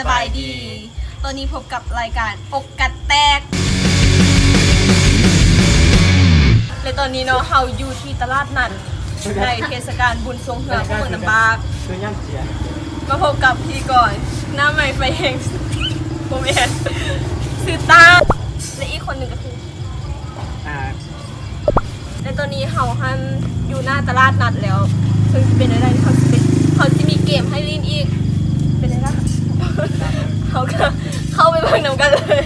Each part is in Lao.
ສະບາຍດີ ຕອນນີ້ພົບກັບລາຍການອົກກັນແຕກ ແລະ ຕອນນີ້ເນາະ ເຮົາຢູ່ທີ່ຕະຫຼາດນັດໃນເທດສະການບຸນຊ່ວງເຮືອຂອງເມືອງນ້ຳບາກ ມາພົບກັບພິທີກອນໜ້າໃໝ່ໄຟແຮງ ບໍ່ແມ່ນ ຊື່ຕາ ແລະ ອີກຄົນໜຶ່ງກໍຄື ອ່າ ແລະ ຕອນນີ້ເຮົາຫັ້ນຢູ່ໜ້າຕະຫຼາດນັດແລ້ວ ເຊິ່ງຊິເປັນແນວໃດ ເຮົາຊິເປັນ ເຮົາຊິມີເກມໃຫ້ຫຼິ້ນອີກ ເປັນແນວໃດ ເຮົາກໍເຂົ້າໄປເບິ່ງນຳກັນເລີຍ.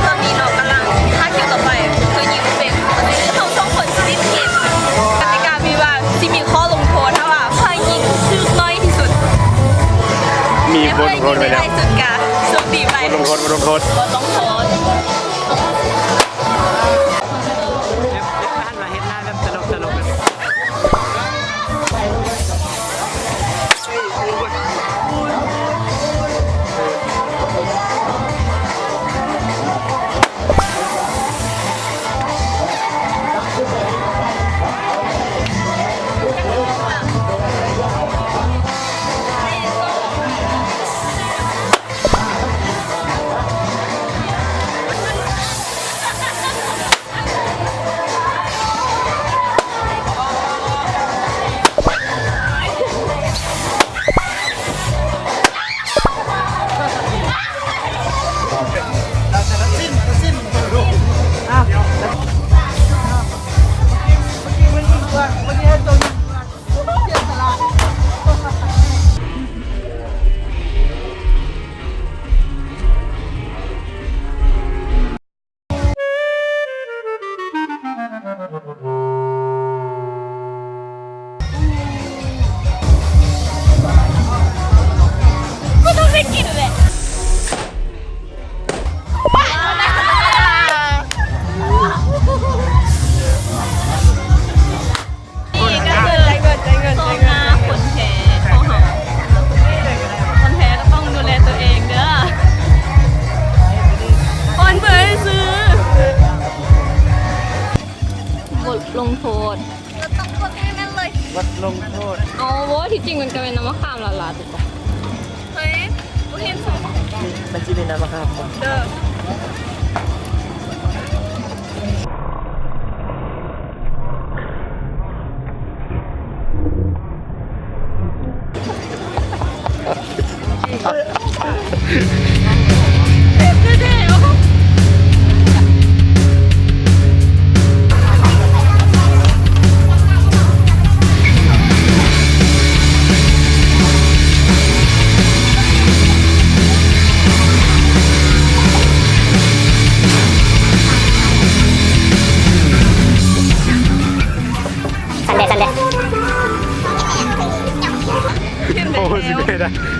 ຕອນນີ້ເນາະ ກຳລັງຖ້າຄິວຕໍ່ໄປ ຄືຍິງເປັນ ເຮົາສອງຄົນຊິຫຼິ້ນເກມ ກະຕິກາມີວ່າ ຊິມີຂໍ້ລົງໂທດ ຖ້າວ່າໃຜຍິງຖືກໜ້ອຍທີ່ສຸດ ມີບົດລົງໂທດໄວ້ແລ້ວ ໃຜຍິງໄດ້ຫຼາຍສຸດກະໂຊກດີໄປ ບົດລົງໂທດ ບົດລົງໂທດ ເຮັດ ເຮັດໜ້າແບບຕະຫຼົກໆ ນີ້ກໍຄືໂຄງໜ້າຄົນແພ້ຂອງເຮົາ ຄົນແພ້ກໍຕ້ອງດູແລຕົວເອງເດີ້ ອ່ອນເບີຊື່. ບົດລົງໂທດ ເຮົາຕ້ອງກົດໃຫ້ແມ່ນເລີຍ ບົດລົງໂທດ ເອົາ ບໍ່ ທີ່ຈິງມັນກໍແມ່ນນ້ຳມະຂາມຫຼາດໆ ເຮີ້ຍ ບໍ່ເຫັນຊັ້ນ ມັນຊິມີນ້ຳມະຂາມບໍ່ ເດີ.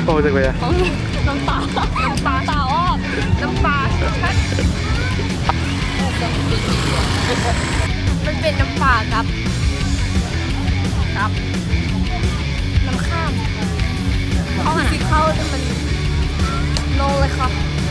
ອອກມາຈາກໃສອະ? ນ້ຳປາ ນ້ຳປາ ນ້ຳຕາອອກ ນ້ຳປາ ມັນເປັນນ້ຳປາກັບ ກັບ ນ້ຳຂ້າມ ເຂົ້າ ຊິເຂົ້າ ແຕ່ມັນ no ເລີຍຄ່ະ.